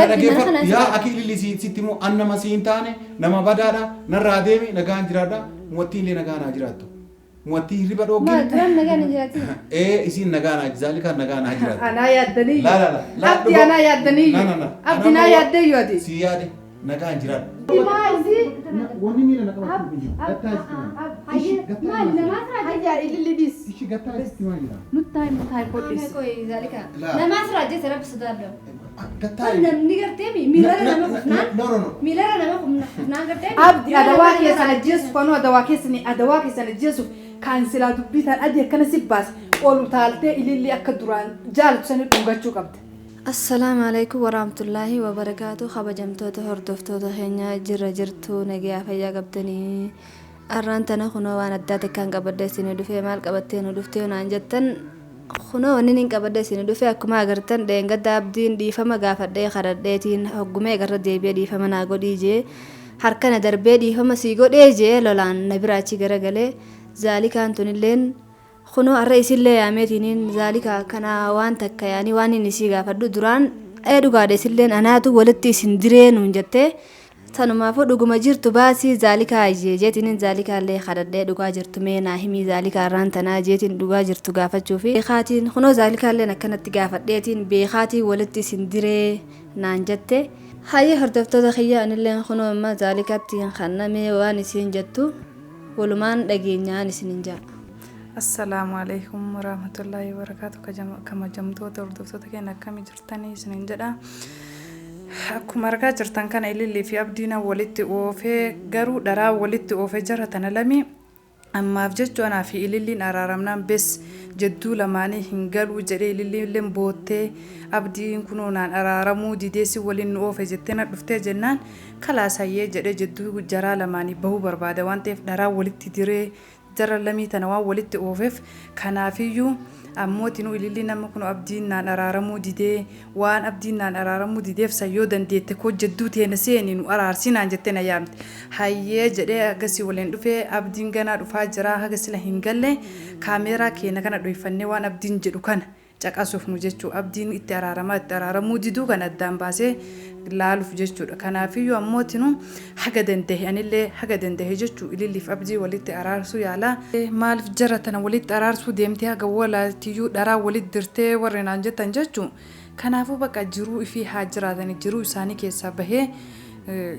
Na Lakki nama dhageeffadhu. kana Yaa si akii ililli sitti immoo an nama siin taane nama badaadha narraa deemi nagaan jiraadha muwattiin illee nagaan haa jiraattu. Muwattii hirriba Maal dhoogin. duraan nagaan hin jiraatin? Ee isiin nagaan haa zaalikaan nagaan haa jiraattu. Anaa yaaddanii La la la. La Abdi dhuga. anaa yaaddanii Na na na. Abdi naa yaaddeeyyu ati. Si yaade nagaan jiraadhu. Maa isii Wanni miila na qabatu hin jiru. Gattaa isitti maal? Hayyee maali namaa sirraa ajjeese? Hayyaa ililli dhiis. Ishi gattaa isitti maal jira? Nuttaa himu taa'e kodhis. Koyi zaalika. Laa. Namaa sirraa ajjeese rabbi sodaadhu. Gattaa. Namni gartee miilara nama kufnaan No no no. miilara nama kufnaan gartee Abdi adawaa keessan ajjeesuuf kanuu adawaa keessanii adawaa keessan ajjeesuuf kan silaa dubbii ta'an adii akkana si baase ol utaaltee ililli akka duraan jaalatu sanii dhungachuu qabda. Assalaamu alaikum warahmatullaahi wabarakaatu. Kabajamtoota hordoftoota keenya, jirra jirtu? Nagayaa fayyaa qabdanii? Arraan tana kunoo waan addaa takkaan qabadde isin dhufee. Maal qabattee nu dhuftee naan jettan, kunoo wanni nin qabadde isin dhufe akkuma agartan dheengadda Abdiin dhiifama gaafadhee kadhadheetiin hoggumee garra deebi'ee dhiifama naa godhii jee harkana darbee dhiifama sii godhee jee lolaan na biraa achi garagalee. Zaalikaan tunilleen kunoo har'a isillee yaameetiniin zaalika kana waan takka yaanii waan inni isii gaafadhu. Duraan ee dhugaadha, isilleen anaatu walitti isin diree nuun jettee, sanumaafuu dhuguma jirtu baasii zaalikaa ayyee jeetiniin zaalikaallee kadhadhee dhugaa jirtu mee naa himii zaalikaa irraan tanaa jeetiin dhugaa jirtu gaafachuu fi beekaatiin kunoo zaalikaalleen akkanatti gaafadheetiin beekaatiin walitti isin diree naan jette. Hayyee hordoftoota kiyya, anilleen kunoo amma zaalikaatti kannamee waan isiin jettu walumaan dhageenyaan isinin ja'a. Assalaamu alaikum warahmatullaahi wabarakaatu. Kabajamtoota hordoftoota keenya, akkamii jirtanii isinin jedha. Akkuma argaa jirtan kana Ilillii fi Abdiin walitti oofee, garuu dharaa walitti oofee jara tana lamii. Ammaaf jechuu anaa fi Ililliin araaramnaan bes jedduu lamaanii hin galuu jedhee Ililliin boottee, Abdiin kunoo naan araaramuu didee si waliin nu oofe jettee na dhuftee jennaan, kalaas hayyee jedhee jedduu jaraa lamaanii bahuu barbaada waan ta'eef dharaa walitti diree jara lamii tana waan walitti oofeef. Kanaafiyyuu ammootinuu Ililli nama kun Abdiin naan araaramuu didee, waan Abdiin naan araaramuu dideef san yoo dandeette koo jedduu teena seeni nu araarsinaan jettee na yaamte. Hayyee jedhee agasii waliin dhufee. Abdiin ganaa dhufaa jira, haga sila hin galle kaameeraa keenya kana dhoyfannee waan Abdiin jedhu kana caqasuuf nu jechuu, Abdiin itti araaramaa itti araaramuu diduu kan addaan baasee laaluuf jechuudha. Kanaafiyyuu ammootinu haga dandahe anillee haga dandahe jechuu Ililliif Abdii walitti araarsuu yaala. Maaliif jara tana walitti araarsuu deemtee haga walaatiyyuu dharaa walitti dirtee warri naan jettan jechuu. Kanaafuu bakka jiruu ifii haa jiraatani, jiruu isaanii keessaa bahee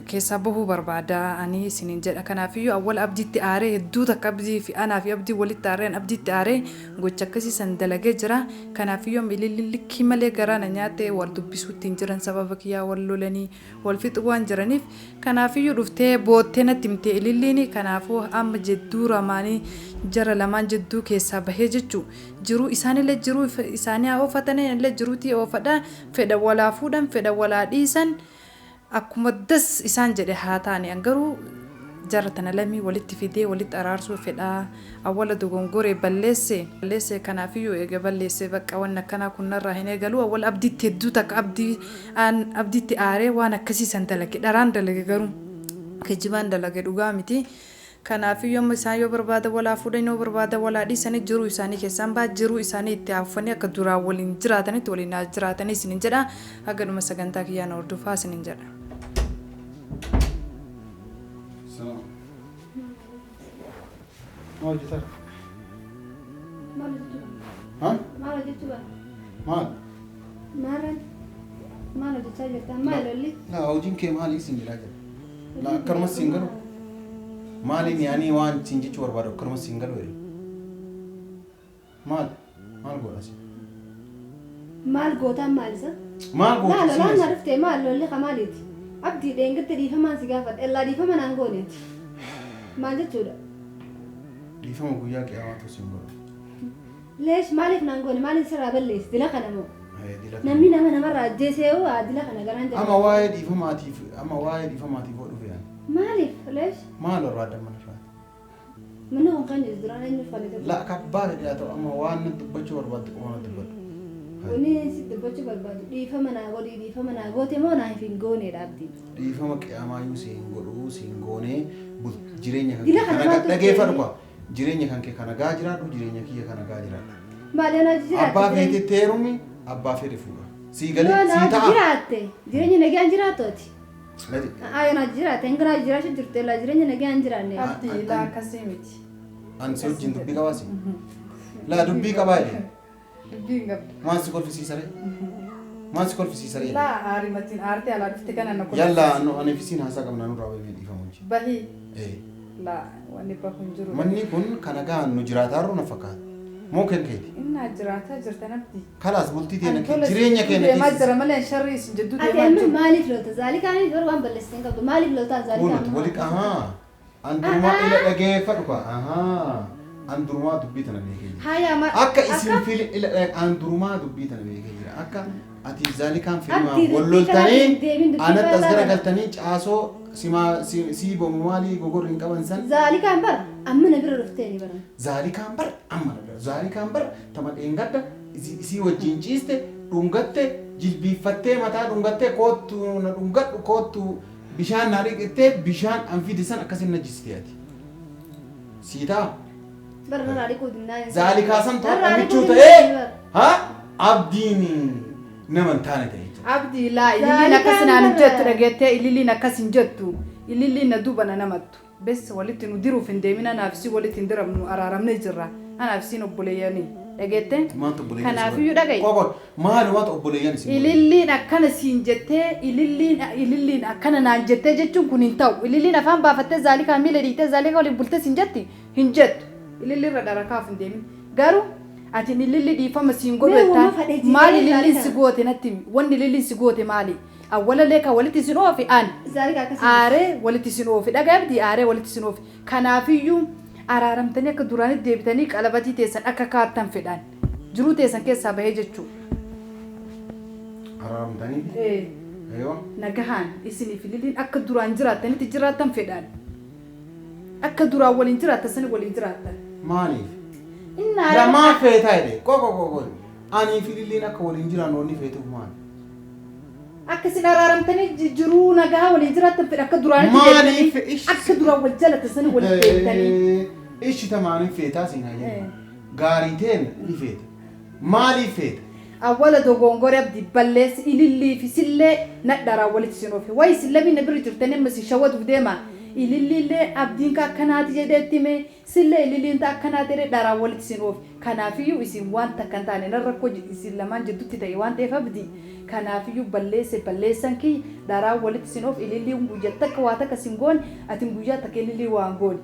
keessaa bahuu barbaada ani isiniin jedha. Kanaafiyyuu awwala Abdiitti aaree hedduu takka Abdii fi anaa fi Abdii walitti aareen Abdiitti aaree gocha akkasii san dalagee jira. Kanaafiyyuu amma Ililli likkii malee garaa na nyaatte, wal dubbisuutti hin jiran, sababa kiyyaa wal lolanii wal fixuu waan jiraniif. Kanaafiyyuu dhuftee boottee natti himte Ililliin. Kanaafuu amma jedduu lamaanii jara lamaan jedduu keessaa bahee jechuu jiruu isaanillee jiruu isaanii haa oofatanii, illee jiruutii oofadha, fedha walaa fuudhan, fedha walaa dhiisan, akkuma das isaan jedhe haa taane. Garuu jara tana lamii walitti fidee walitti araarsuu fedhaa. Awwala dogongoree balleesse balleesse. Kanaafiyyuu eega balleesse bakka wanni akkanaa kun narraa hin eegalu. Awwala Abdiitti hedduu takka Abdii Abdiitti aaree waan akkasii san dalage, dharaan dalage, garuu kijibaan dalage, dhugaa miti. Kanaafiyyuu amma isaan yoo barbaada walaa fuudhan, yoo barbaada walaa dhiisanii, jiruu isaanii keessaan baha, jiruu isaanii itti haafanii akka duraan waliin jiraatanitti waliin haa jiraatanii isinin jedha. Haga dhuma sagantaa kiyyaan hordofaa isinin jedha. Salaam. Maal hojjetaa? Maal hojjechuu Ha? Maal hojjechuu bara? Maal? Maarraan maal hojjechaa jirta? Maal lolli? Laa, hojiin kee maali siin jedhaa jira. Laa, akkanumas siin galu. Maaliin yaanii waan siin jechuu barbaadu akkanumas siin galu jedhe. Maal? Maal godha si? Maal gootaan maal isa? Maal goota Maal lolaan na si? dhuftee maal lolli ka maaliiti? Abdii, dheengadda dhiifamaan si gaafadhe. Ellaa dhiifama naan gooneeti. Maal jechuudha? Dhiifama guyyaa qiyaamaatu siin godhu. Leesh, maaliif naan goone? Maaliin sirraa balleessi? Dila kana moo? Dila kana. Namni nama namarraa ajjeesee hoo haa dila kana garaan Amma jala. waa'ee dhiifamaatiif amma waa'ee dhiifamaatiif hoo dhufe ani. Maaliif leesh? Maal barbaadda mana irraati? Manni kun kan jiru duraan eenyuuf kan ta'e? La, kabbaa fedhe haa ta'u, amma waan natti dubbachuu barbaaddu qofa natti dubbadhu. Wanni si dubbachuu barbaadu dhiifama naa godhii, dhiifama naa goote moo naaf hin gooneedha, Abdii? Dhiifama qiyaamaayyuu si hin godhuu, si hin goonee. Jireenya kan Dila kee kana kana maaltu dhageeffadhu ta'e? kwa jireenya kan kee kana gaa jiraadhu, jireenya kiyya kana gaa jiraadhu. Maali anaa jiraatu? Abbaa feetetti heerumi, abbaa fedhe fuudha. Sii galee Yoo sii naa ta'a. jiraatte jireenya nagaan jiraattooti. Gadi. Haa yoo naa jiraatte hanga naa jiraachuu jirte laa jireenya nagaan jiraanne. Abdii laa akkasii miti. Ani si wajjin dubbii qabaasi. Laa dubbii qabaa jedhe. Dubbii hin qabdu. Maal si kolfisiisa ree? Maal si kolfisiisa ree? Laa aarimatiin aartee alaa dhufte kana na Yalla nu ani fi siin haasaa qabna nurraa bahee dhiifama hojii. Bahii. Eh. Laa wanni bahu hin jiru. Manni kun kana gahaan nu jiraataarru na fakkaata. Moo kan keeti? Innaa jiraataa jirtan abdii. Kalaas bultii teena Ani tola jireenya isin keenya deemaa keessa. jira malee sharrii isin jidduu Ati deemaa amma jiru. maaliif lolta? Zaalikaan garuu waan balleessite hin qabdu. Maaliif loltaa Kunuuti zaalikaan? wali ahaa. An durumaa ila dhageeffadhu kaa ahaa. An durumaa dubbii tana beekee jira. Hayaa ma Akka isin fili ila an durumaa dubbii tana beekee jira. Akka ati zaalikaan filimaa Abdii wal dubbii karaa loltanii hin deemin dubbii anatti as faayidaa gara qaba. galtanii caasoo simaa sii bomu maalii gogorri hin qaban san Zaalikaan bara amma na bira dhuftee ni bara. Zaalikaan bar amma na bira zaalikaan bar tama dheengadda isii wajjin ciiste dhungatte jilbiiffattee mataa dhungattee koottu na dhungadhu koottu bishaan naa dhiqxee bishaan an fide san akkasin na jiste ati. Sii ta'a. Bara narraa dhiquu dinnaan. Zaalikaa san Narraa to'adha dhiquu michuu dinnaan ta'ee bara. ha abdiin nama hin taane ta'e jechuudha. Abdii laa ililliin akkas naan hin jettu dhageettee ililliin akkas hin jettu ililliin na duuba na namattu bes walitti nu diruuf hin deemin anaaf si walitti hin diramnu araaramne jirra anaaf siin obboleeyyanii dhageettee Maaltu obboleeyyan isin Kanaafiyyuu godhe? dhaga'i. Qoqo maali waanta obboleeyyan isin godhe? Ililliin akkana siin jettee ililliin ililliin akkana naan jettee jechuun kun hin ta'u ililliin afaan baafattee zaalikaa miila dhiitee zaalikaa waliin bultee siin jetti hin jettu ililliirra dharakaaf hin deemin garuu ati ililli dhiifama siin godhu Mee uumama jettaan fadhee jiidhee maali ililliin zaalikaa? si goote natti himi wanni ililliin si goote maali awwalalee kan walitti isin oofe an Zaalikaa akkasii. aaree walitti isin oofe dhagaa abdii aaree walitti isin oofe kanaafiyyuu araaramtanii akka duraanitti deebitanii qalabatii teessan akka kaattan fedhaan jiruu teessan keessaa bahee jechuudha. Araaramtanii? Eh. Eeyoo. Nagahaan isiniif ililiin akka duraan jiraattanitti jiraattan fedhaan. Akka duraan waliin jiraattan sani waliin jiraattan. Maaliif? Innaa Lamaa feetaa jedhe. Qoqo qoqo. Anii fi ililliin akka waliin jiraannu wanni feetuuf maali? Akka isin araaramtanii jiruu nagaa waliin jiraattan fedha akka duraanitti Maaliif deebitanii ishi- akka duraan wal jaalatan sani waliin deebitanii. Ishi tamaaniif feetaa siin haa jennu. Gaarii ta'een ni feeta. Maaliif feeta? Awwala dogongore abdi balleessi ilillii fi sillee nadharaa walitti isin oofe. Wayi isin lamii na bira jirtanii amma isin shawwaduuf deema. Ililliillee abdiin ka akkanaati jedheetti hime sillee ililliin ta akkanaati jedhee dharaa walitti isin oofe. Kanaafiyyuu isin waan takka hin taane nan rakkoo isin lamaan jidduutti ta'e waan ta'eef abdi. Kanaafiyyuu balleesse balleessan kiyya dharaa walitti isin oofe ililliin guyyaa takka waa takka isin goone atin guyyaa takka ilillii waan goone.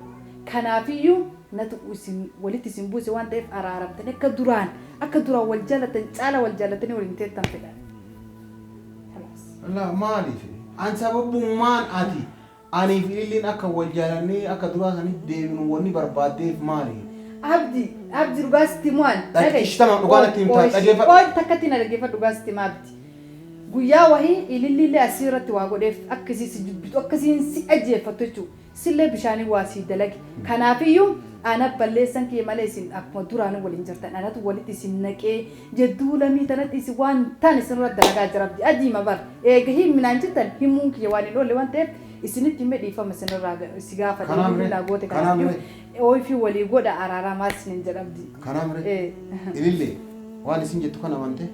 Kanaafiyyuu natu isin walitti isin buuse waan ta'eef araaramtanii akka duraan akka duraan wal jaalatan caala wal jaalatanii waliin teettan fedha. Kalaas. La maaliif? An sababummaan ati anii fi ililliin akka wal jaalannee akka duraa sanitti deebinu wanni barbaaddeef maali? Abdi abdi dhugaa sitti himuan. Ishtama dhugaa natti himtaa dhageeffadhu. Qoy takkatti na dhageeffadhu dhugaa sitti hima abdi. Guyyaa wahii ililliillee asii irratti waa godheef akka isii si jibbitu akka isiin si ajjeeffattu jechuudha. Sillee bishaanii waa sii dalage. Kanaafiyyuu ana balleessan kiyya malee isin akkuma duraanii waliin jirtan anatu walitti isin naqee jedduu lamii tanatti isin waan taane isinirra dalagaa jira abdi adiima bar eega himinaan jettan himuun kiyya waan hin oolle waan ta'eef isinitti himee dhiifama isinirraa si gaafadhe Kanaaf ililliin ree? naa goote Kanaaf kanaafiyyuu ooyifii walii godha araaramaa isinin jedha abdi. Kanaaf ree? Eh. Ilillee waan isin jettu kana amantee?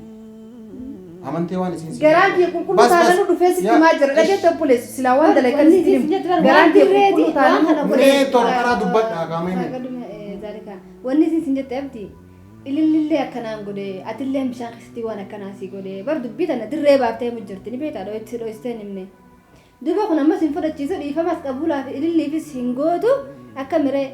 Amantee waan isin siin Garaan kiyya qulqulluu Bas, bas. taananu dhufee sitti Yaa, himaa jira. ish. Dhageette obboleessu silaa waan dalagan Wanni sitti isin himu. jettu bara Garaan waan kiyya dirreeti qulqulluu waan kana taananu godhe. Mee tortoraa dubbadhaa qaama hime. Zaalika wanni isin sin jette abdi ilillillee akkanaan godhe atillee bishaan keessatti waan akkanaa si godhe bar dubbii tana dirree baaftee mu jirti ni beektaa dho'itti dho'istee hin himne. Duuba kun ammas hin fudhachiisu dhiifamas qabuulaaf ililliifis hin gootu akka miree.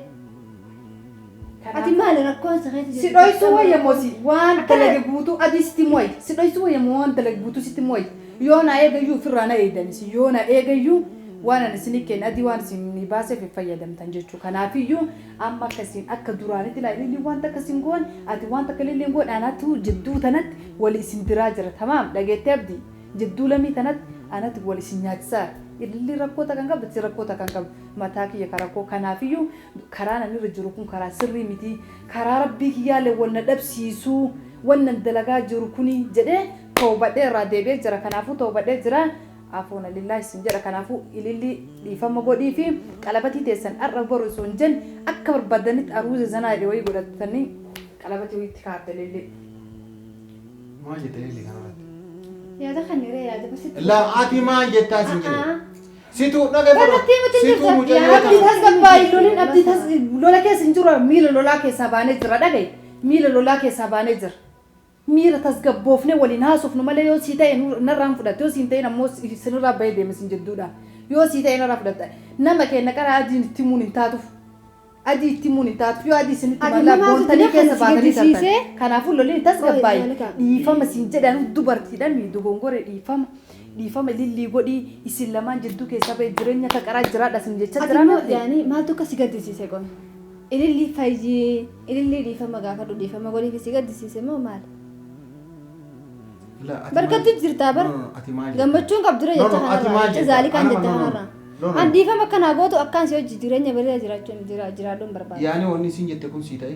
Ati maali rakkoon si keessa Si dhoysuu wayya moo si waan dalage guutuu adii sitti mo'i. Si dhoysuu wayya moo waan dalage guutuu sitti mo'i. Yoo na eegayyuu ofirraa na eegdan isin yoo na eegayyuu waan ani isinii kenne adii waan isin baaseef hin fayyadamtan jechuudha. Kanaafiyyuu amma akkasiin akka duraanitti ilaa ililli waan takka isin goone ati waan takka ililli hin goone anatu jidduu tanatti wali isin diraa jira. Tamaam dhageettee abdii jidduu lamii tanatti anatu wal isin nyaachisaa. Ililli rakkoo takka hin qabdu ati rakkoo takka hin qabdu mataa kiyya ka rakkoo kanaafiyyuu karaan ani irra jiru kun karaa sirrii miti karaa rabbii kiyyaalee wal na dhabsiisuu wannan dalagaa jiru kuni jedhee toobadhee irraa deebi'ee jira kanaafuu toobadhee jira afoona lillaahi isin jedha kanaafuu ililli dhiifama godhii fi qalabatii teessan har'a boru osoo hin jenne akka barbaadanitti aruuza zanaa jedhe wayii godhatanii qalabatii wayiitti kaa'atte ililli. Maal jette ililli kanarratti? Yaada kan irra yaada basitti. La ati maal jettaa sin jedhe. A'aa. Situ dhaggeeffadhu. Barratti himuutti hin Situ jirtu. mucayyoo Abdii tana. tasgabbaa'ii loliin abdii tas lola keessa hin jiru miila lolaa keessaa baanee jira dhagaye miila lolaa keessaa baanee jira. Miira tasgabboofne waliin haasofnu malee yoo sii ta'e narraan fudhatte yoo sii hin ta'in ammoo sinirraa bahee deeme sin jidduudha. Yoo sii ta'e narraa fudhatte nama keenya qara adiin itti himuun hin taatuuf. Adii itti himuun hin taatuuf yoo adii isinitti Ati mallaa namaatu boontanii dina kan keessa si baatanii tartan. gaddisiisee? Kanaafuu loliin tasgabbaa'ii Zaalika. dhiifama siin jedhan dubartiidhaan dogongore dhiifama. Dhiifama lillii godhii isin lamaan jidduu keessaa bahee jireenya akka qaraa jiraadha sin jecha Ati jiraa immoo miti. yaani maaltu akka si gaddisiise qomi? Ililli fayyii, ililli dhiifama gaafadhu dhiifama godhiif si gaddisiise moo maali? La ati Barkatti maal- jirtaa bar. No, no, ati maal jettaa? Gammachuun qabdure No, jecha no, ati kanarraa. maal Jecha jettaa? zaalikaan Anama, jette no, no, kanarraa. no, no. An dhiifama akkanaa gootu akkaan si hojii jireenya bareedaa jiraachuun jiraadhuun barbaada. Yaani wanni isin jette kun sii ta'e?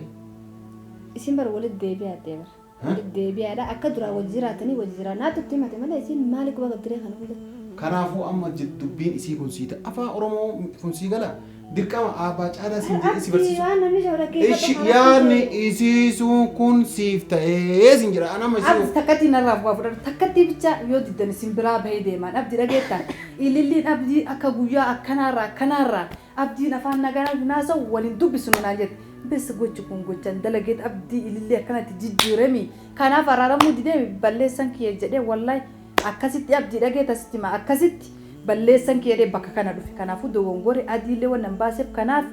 Isin bar walitti deebi'aa bar. Ha? Walitti deebi'aadha. Akka duraa wajji jiraatanii wajji jiraa. Naatu itti himate malee isin maali quba qabdiree kana hunda? Kanaafuu amma dubbiin isii kun sii ta'e. Afaan Oromoo kun sii gala. Dirqama abbaa caalaa siin jedhee si Abdii barsiisu. waan namni shawara Ishi yaadni isii sun kun siif ta'ee siin jedha. Anama Abdi isii. takkatti narraa bu'aa fudhadhu takkatti bicha yoo diddan isin biraa bahee deemaan abdi dhageettan ililliin abdii akka guyyaa akkanaarraa akkanaarraa abdiin afaan nagaa naasa'u waliin dubbisu naan jette bes gochi kun gochan dalageet abdii ilillee akkanatti jijjiiremi kanaaf araaramuu didee balleessan kiyya jedhee wallahi akkasitti abdii dhageeta sitti hima akkasitti balleessan kiyya jedhee bakka kana dhufe kanaafuu dogongore adiillee wannan baaseef kanaaf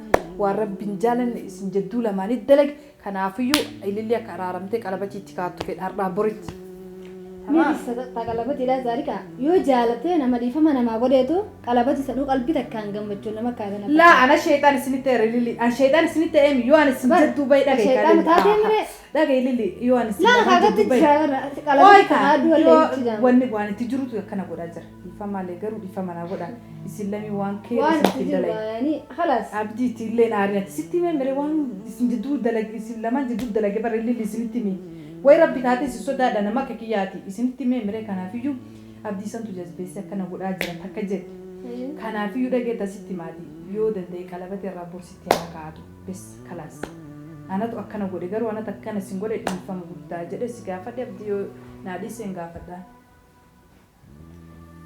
waan rabbiin jaalanne isin jidduu lamaanii dalage kanaafiyyuu ilillee akka araaramtee qalabatii itti kaattu fedha har'aa boritti. Miidhisa qalabatiidha zaalika yoo jaalatee nama dhiifama namaa godheetu qalabati sanuu qalbii takkaan gammachuun nama kaatan. Laa ana sheexaan isinitti ta'e lilli an sheexaan isinitti ta'e yoo ani isin Bar, jidduu bahe dhagaye sheexaan taatee miree? dhagaye lilli yoo ani isin Laa lamaan kaagatti jidduu bahe. jira Ooyi qalabati kaa aduu yoo wallee jira. wanni waan itti jirutu akkana godhaa jira dhiifamaalee garuu dhiifama naa godhaa isin lamii waan kee Waan isin itti jiru dalage. yaani halas. Abdii itti illee aarin ati sitti himee mere waan isin jidduu dalage isin lamaan jidduu dalage bara illee isinitti himi. Wayi rabbi taatee isin sodaadha nama akka kiyyaati isinitti himee mere kanaafiyyuu abdii santu jazbeessee akkana godhaa jira takka jedhe. Kanaafiyyuu dhageetta sitti maati yoo danda'e qalabata irraa borsitti haa kaa'atu bes kalaas. Anatu akkana godhe garuu anatu akkana isin godhe dhiifama guddaa jedhe si gaafadhe abdii yoo naa dhiise hin gaafadhaan.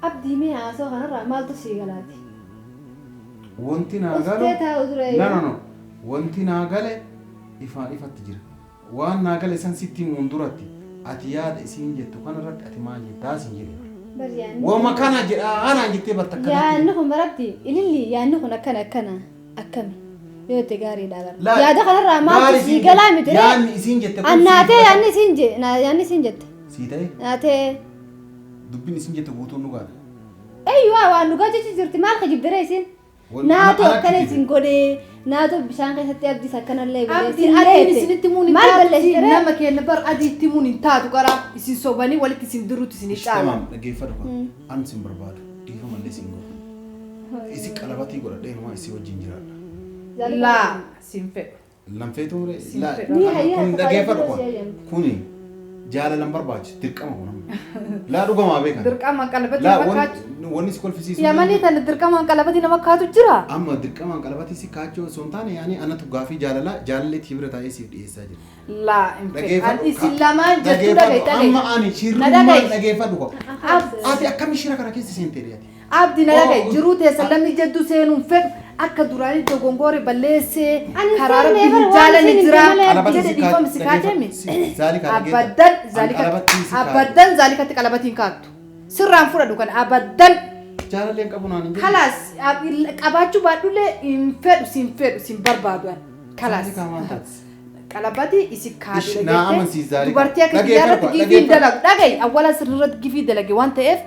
Abdii mee haasoo kanarraa maaltu sii galaati? Wanti naa Ustee galu. taa'u dura No, no, no. Wanti naa gale ifaan ifatti jira. Waan naa gale san sitti himuun duratti ati yaada isiin jettu kanarratti ati maal jettaa siin jedhe. Bar yaanni. Wama kana jedhaa anaan jettee barta akkanatti. Yaanni kun barabdi ililli yaanni kun akkana akkana akkami yoo itti gaariidha bara. Laa- Yaada kanarraa maaltu Gaari sii isiin galaa jette- miti ree? Yaanni isiin jette kun An sii naatee fudhata. yaanni isiin je yaanni isiin jette Sii ta'e naatee dubbiin isiin jette guutuun dhugaadha. eeyyuu waan dhugaa jechi jirti maal kijibdire isiin? Wanni Naatoo ana- akkana ana isin godhee naatoo bishaan keessatti abdiis akkanallee godhee Abdiin isin adiin leete. isinitti himuun hin Maal taatu balleessite ree? nama keenya bar adii itti himuun hin taatu qaraa isin sobanii walitti isin diruutu isin caala. Tamaam dhaggeeffadhu kun an sin barbaadu dhiifama sin godhu. Isi qalabatii godhadhee hinumaa isii wajjin jiraadha. Laa sin fedhu. Lamfeetu mure Sin laa fedha. Ni hayyaa kun dhaggeeffadhu akka kun hayyamte. kuni jaalalan barbaachisu dirqama kun amma. Laa dhugamaa beekan. Dirqama qalabatii Laa nama kaatu. wanni si kolfisiisu. Yamanii tana dirqamaan qalabatii nama kaatu jira. Amma dirqamaan qalabatii si kaachoo osoo hin taane yaani anatu gaafii jaalalaa jaalalleetii bira taa'ee siif dhiyeessaa jira. Laa hin fedhu. Dhaggeeffadhu. An isin lamaan jettu dhagaye Dhaggeeffadhu. Amma dhagaye. ani Na shirrummaan dhagaye. dhaggeeffadhu kun. Abdi. Ati akkami shira kana keessa seentee ati? Abdi na dhagaye Oh, jiruu teessa lamni jedhu seenuun fedhu akka duraanii dogongore balleessee Ani karaa seenne rabbi bara hin waan jaalanne isin hin jira malee Qalabatii jedhe si dhiifama si kaatemi. Zaalika Abaddan zaalikatti abaddan zaalikatti qalabatiin kaattu sirraan fudhadhu kan abaddan Jaalalleen qabu naan hin jedhu. kalaas qabaachuu baadhullee hin fedhu sin fedhu sin barbaadu ani kalaas. Zaalika maal taate? Qalabatii isi Ish, naa amansiisi kaadhu Zaalika. dubartii akka Dhageeffadhu, kiyyaarratti gifii hin dhageeffadhu. dalagu dhagayi awwaala sirriirratti gifii dalage waan ta'eef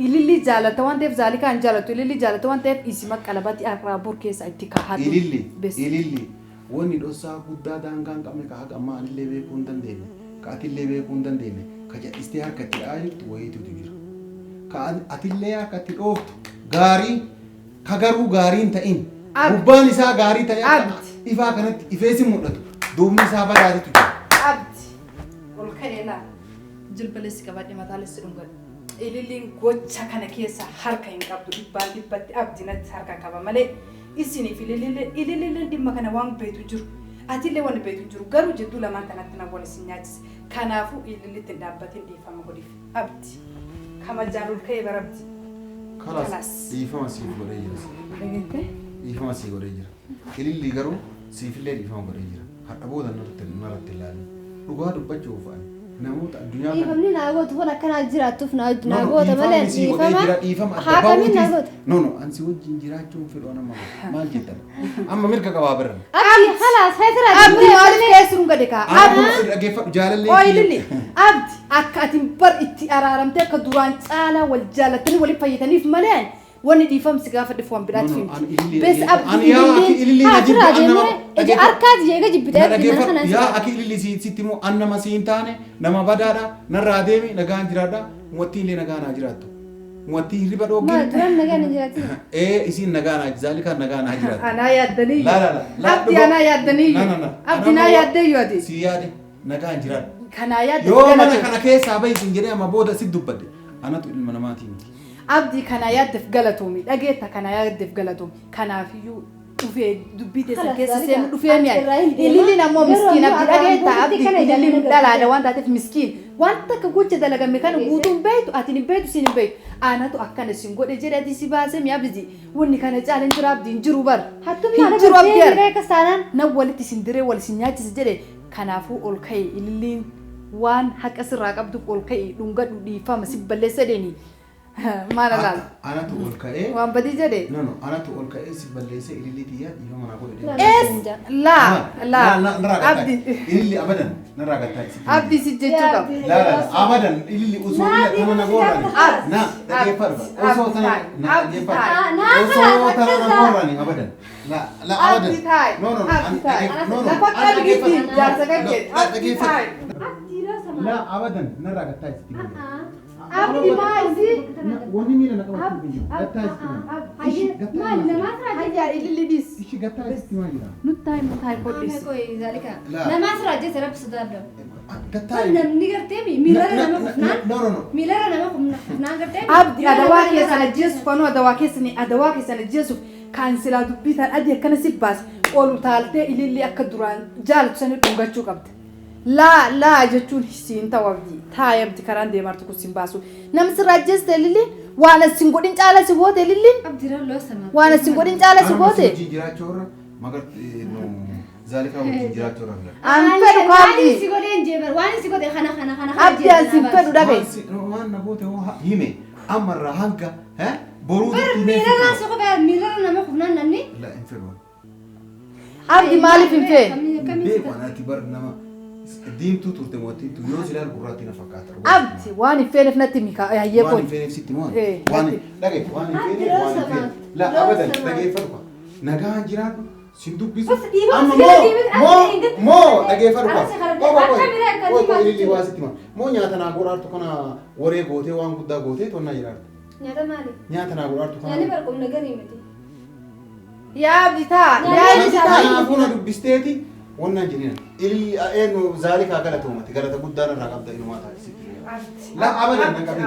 ililli jaalata waan ta'eef zaalikaa hin jaalatu ililli jaalata waan ta'eef isima qalabatii irraa bor keessa itti kaahatu. Ililli Bes. ililli wanni dhossaa guddaa daangaa hin qabne ka haqa ammaa anillee beekuu hin dandeenye ka atillee beekuu hin dandeenye ka jal'istee harka itti dha'aa jirtu wayiitutu jira. Ka atillee harka itti dhooftu gaarii ka garuu gaarii hin ta'in Abdi. gubbaan isaa gaarii ta'e akka Abdi. ifaa kanatti ifeesi mul'atu duubni isaa badaatitu jira. Abdi ol ka'ee laa jilbaleessi qabadhe mataalessi dhungadhe. Ililliin gocha kana keessa harka hin qabdu dhibbaan dhibbatti abdi natti harka qaba malee isiniif ililliin ililliin dhimma kana waan beektu jiru. Atillee waan beektu jiru garuu jidduu lamaan kanatti na wal isin nyaachise. Kanaafuu ilillitti hin dhaabbatin dhiifama godhiif abdi. Kamajaan ol ka'ee barabdi. Kalaas Kalaas. dhiifama siif godhee jira. Dhageette? Dhiifama sii godhee jira. Ililli garuu siifillee dhiifama godhee jira. Har'a booda narratti ilaalin. Dhugaa dubbachuuf ani namoota addunyaa kana Dhiifamni naa gootu kun akkanaa jiraattuuf naa No, naa no, goota malee dhiifamni sii godhee dhiifama jira, dhiifama adda haa kamiin naa bahuutis. goota. No, no, ani si wajjin jiraachuun fedhu ana amma maal jettan? Amma mirga qabaa birra. Abdi halaas heetiraa Abdi maaliif keessuun gadi kaa? Ana kun dhaggeeffadhu jaalallee Qoy kiyya. Lilli, Abdi akka ati bar itti araaramtee akka duraan caalaa wal jaalattanii waliif fayyadaniif malee wanni dhiifamsi gaafa dhufu waan biraatti No, no, ani himti. ililli Bes dhaggeeffadhu. Abdi Ani yaa akki ililli ililli na Haa jibbe firaa an nama deemee ija dhaggeeffadhu. harkaati eega jibbite Na abdi mana dhaggeeffadhu. kanaan Yaa si akki ililli sitti immoo an nama siin taane nama badaadha narraa deemi nagaan jiraadha muwattii illee nagaan haa jiraattu. Muwattii hirriba maal dhoogin. duraan nagaan hin jiraatin. Ee isiin nagaan haa zaalikaan nagaan haa jiraattu. Anaa yaaddaniyyuu. La la la. La Abdi dhugaa. anaa yaaddaniyyuu. Na na na. Abdi Ana naa amma yaaddeyyuu ati. Si yaade nagaan jiraadhu. Kanaa yaadde Yoo mana galatoomi. kana keessaa bahi siin jedhee amma booda si dubbadde. Anatu ilma namaatii miti. Abdii kanaa yaaddeef galatoomi. Dhageetta kanaa yaaddeef galatoomi. Kanaafiyyuu dhufee dubbii teessan Kalaas keessa Zaalika seenu dhufee ati mi'aay. irraa hin deema. Ililliin ammoo Garuu miskiin ammoo abdii arraan dhageetta boodatti abdii kana ililliin ilaalina dhalaadha gartee. waan taateef miskiin. Waan takka gocha dalagame kana guutuu hin beektu ati hin beektu siin hin beektu. Anatu akkana siin godhe jedhe ati si baasee mi'a abdii. Wanni kana caala hin jiru abdii hin jiru bara. Hattummaa Hin jiru abdii dabartee ara. miira akkas taanaan. Nan walitti isin diree wal isin nyaachise jedhe kanaafuu ol ka'e ililliin waan haqa sirraa qabduuf ol ka'e dhungadhu dhiifama si balleessa deeni. Maal alaala? Anatu ol ka'ee. Waan badii jedhe. No no anatu ol ka'ee si balleessee ilillii tiyyaa dhiifama naa godhe deema. Es laa laa Narraa gattaa. abdi Ililli abadan narraa gattaa. abdi si jechuu qaba. La la la abadan ililli osoo Naa ila tana na dhiifama si goorani. gaafata. Na dhaggeeffadhu. Osoo tana na Abdi dhaggeeffadhu. taa'i. Naa Osoo kalaas tana na akkas goorani abadan. La la abadan. Abdi taa'i. No no no Abdi ani taa'i. dhaggeeffadhu. No no Lafa ani qalbiitti dhaggeeffadhu. jaarsa kan No, jedhe. na Abdi dhaggeeffadhu. taa'i. Abdi yeroo sama. La abadan narraa gattaa isitti. Abdi maa isii? Wanni miila na qabatu hin jiru. Gattaa isitti maa. Hayyee maali namaa firaa Hayyaa ililli dhiis. Ishi gattaa isitti maa jira. Nutti himu taa'i kodhis. Zaalika Laa. namaa firaa jecha rabbi sodaadha. Gattaa. Namni gartee miilarra nama kufnaan No no no. miilarra nama kufnaan gartee. Abdi adawaa keessan ajjeesuuf kanuu adawaa keessan adawaa keessan ajjeesuuf kan silaa dubbii tan adii akkana si baase ol utaaltee ililli akka duraan jaalatu sanii dhungachuu qabda. Laa laa jechuun siin ta'u abdii taa'i abdi karaan deemartu kun siin baasu. Namni sirraa ajjeeste ililli waan as hin godhin caala si goote ililliin Abdi ralloo sama. waan as hin godhin caala si Anuma si goote. wajjin jiraachuu irra magartee zaalikaa wajjin jiraachuu irra filadha. An fedhu Waan kaabdi. si godhe hin jeebar waan si godhe kana kana kana. Abdi an sin fedhu dhabe. Waan na goote hoo hime ammarraa hanga boruu Bar miilarraan si qofaa miilarra nama kufnaan namni. La hin fedhu. Abdi maaliif hin feene? Beeku anaati bar nama diimtuu turte mootiin tu yoo silaal gurraatti na fakkaata. Abdi waan hin feeneef natti himi hayyee Waan hin kooti. feeneef sitti moo? Eh, Waan natti. dhagaye waan hin Abdi feeneef waan hin rosa feeneef. La maal? abadan Rosa maal? dhageeffadhu kwa. Nagaan jiraadhu sin dubbisu. Bas dhiifama Amma si moo dhiifama, moo ati hin moo dhageeffadhu kwa. Arsi kana Qoy qoy akka miira akka qoy qoy diimaa ililli waa sitti maa. Moo nyaata naa godhaartu kana waree gootee waan guddaa gootee tonnaa jiraartu. Nyaata maali? Nyaata naa godhaartu kana. Nyaanni barqumna garii miti. Yaa abdi taa yaa abdi taa. Kanaafuu na dubbisteeti wannan jedhina. Ililli eenyu zaalikaa galatoomati galata guddaa narraa qabda inumaa taasisitti. La abadan nan qabin.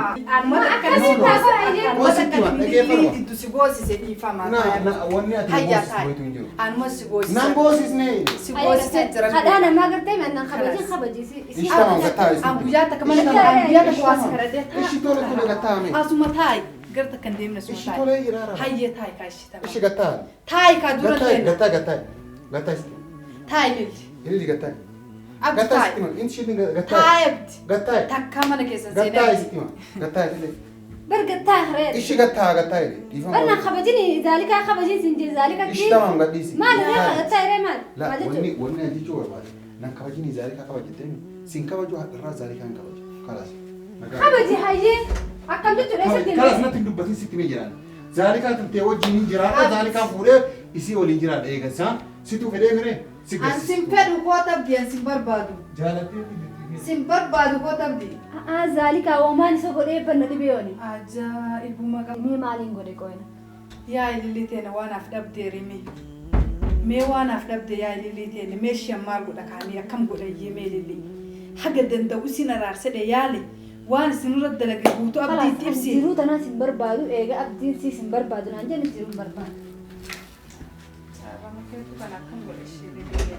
Akkasii ta'a Koo sitti hima dhageeffadhu. Diddu si goosise dhiifama. Na na wanni ati Hayyaa goosistu wayitu hin jiru. Anuma si goosise. Nan goosisne. Si goosise jira. Kadhaa namaa gartee mannaan kabajin kabajisi. Ishtama gattaa An guyyaa takka mana kana an guyyaa takka waa si kadhadhee Ishi tole tole gattaa ame. Asuma taa'i gara takka hin deemne asuma Ishi taa'i. tolee jira rara. Hayyee taa'i kaa ishi ta'a. Ishi gattaa. Taa'i kaa dura Gattaa deemna. gattaa gattaa. Gattaa isti. Taa'i lilli. Ililli gattaa. Abdi Gattaa taa'i. isti ma. Inti shiin gattaa. Taa'i abdi. Gattaa. Takkaa mana keessa Gattaa seenee. isti ma. Gattaa ililli. Bar gattaa reer. Ishi gattaa gattaa ililli. Dhiifama. Barnaan kabajin zaalikaa kabajin sin jee zaalika. Ishtama gadhiisi. Maali ree gattaa ree maali? La Maal wanni jechuudha? wanni ani jechuu barbaade nan kabajini zaalikaa kabajattee sin kabaju irraa zaalikaa hin kabaju. Kalaas. Nagaa. Kabaji hayyee akkam jechuudha isa Kalas deemee. natti hin dubbatin sitti mee jiraan. Zaalikaa turtee wajjin hin jiraadha. Zaalikaa fuudhee isii waliin jiraadha eega isaan situu fedhee miree si An garsiisu. sin fedhu koota abdi an sin barbaadu. Jaalattee Sin barbaadu koota abdi. A'aa zaalikaa oomaan isa godhee banna dhibee yooni. Ajaa'ibuma qaba. Mee maaliin godhe qoyna? Yaa ililli teena waan af dhabdee rimi. Mee waan af dhabde yaa ililli teena mee shan maal godha kaamee akkam godha iyyee mee ililli. Haga danda'u isin araarsedhe yaali waan isin irra dalage guutuu abdiitti Kalaas ibsi. jiruu tanaan sin barbaadu eega abdiin sii sin barbaadu naan jenne jiruu hin barbaadu. Caarrama keetu kana akkam godha ishee ililli.